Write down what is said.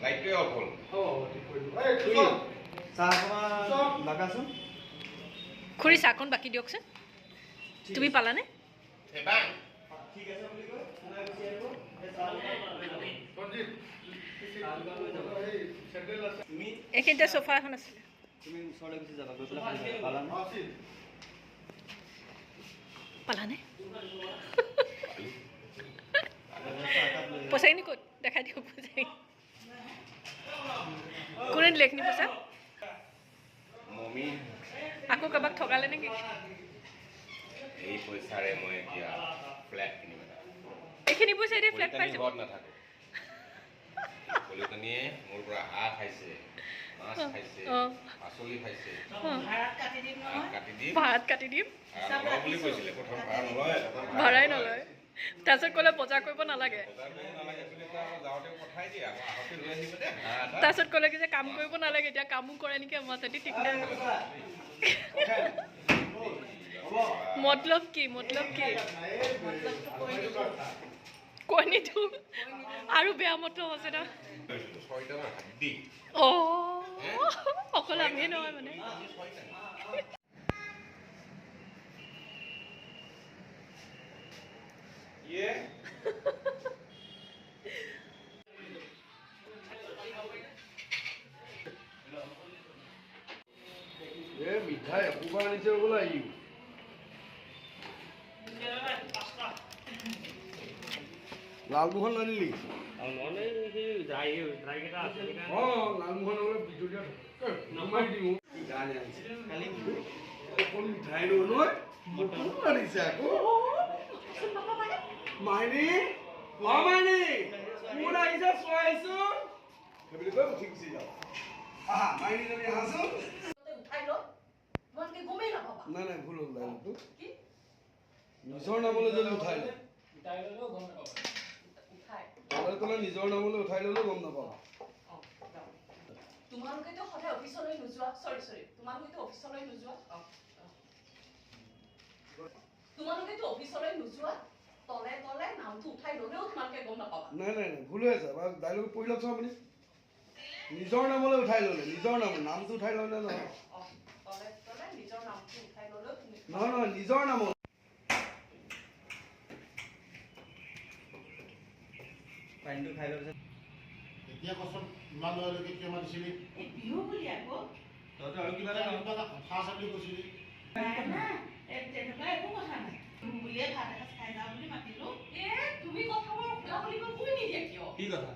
লাইটটোৱে of হ'ল। খুৰী চাহকণ বাকী দিয়কচোন। তুমি পালানে? এইখিনিতে চোফা এখন আছিলে। পালানে? পইচাখিনি ক'ত দেখাই দিয়ক। পইচাখিনি কোনে দিলে এইখিনি পইচা? আকৌ কাৰোবাক ঠগালে নেকি? এই পইচাৰে মই এতিয়া ফ্লেট কিনিম। এইখিনি পইচা এতিয়া ফ্লেট পাইছে। ঘৰত নাথাকো। কলিতনীয়ে মোৰ পৰা হাঁহ খাইছে, মাছ খাইছে, পাচলি খাইছে। ভাড়াত কাটি দিম বুলি কৈছিলে। প্ৰথম ভাড়া নলয়, ভাড়াই নলয়। তাৰপিছত ক'লে বজাৰ কৰিব নালাগে। তাৰপিছত ক'লে কি যে কাম কৰিব নালাগে, এতিয়া কামো কৰে নেকি আমাৰ তাতে ঠিক নাই। মতলব কি? মতলব কি কৈ নিদিওঁ আৰু বেয়া মতলব আছে ন। অ অকল আমিয়ে নহয় মানে। মিঠাই এসোপা আনিছে বোলা ই। লালমোহন আনিলি? অ লালমোহন অকল মিঠাই নহয়, নতুন আনিছে আকৌ। মাইনী, অ মাইনী, কোন আহিছে চোৱাইচোন। সেইবুলি কৈ উঠি গুচি যাওঁ। আহা মাইনীজনী আহাচোন। নাই নাই ভুল হ'ল ডাইলগটো। নিজৰ নামলৈ যদি উঠাই লয়, তলে তলে নিজৰ নামলৈ উঠাই ল'লেও গম নাপাবা। তোমালোকেতো সদায় অফিচলৈ নোযোৱা। চৰি চৰি, তোমালোকেতো অফিচলৈ নোযোৱা। তোমালোকেতো অফিচলৈ নোযোৱা। তলে তলে নামটো উঠাই ল'লেও তোমালোকে গম নাপাবা। নাই নাই নাই ভুল হৈ আছে। ডাইলগ পঢ়ি লওকচোন আপুনি। নিজৰ নামলৈ উঠাই ল'লে, নিজৰ নাম নামটো উঠাই ল'লে নহয়। নহয় নহয় নিজৰ নামত। এতিয়া কচোন ইমান লৰালৰিকে কিয় মাতিছিলি? বিহু বুলি আকৌ তহঁতে আৰু কিবা এটা কথা আছে বুলি কৈছিলি। তেনেকুৱা একো কথা নাই, বিহু বুলিয়ে ভাত এসাঁজ খাই যাওঁ বুলি মাতিলো। তুমি কথাবোৰ খোলাখুলিকৈ কৈ নিদিয়া কিয়? কি কথা?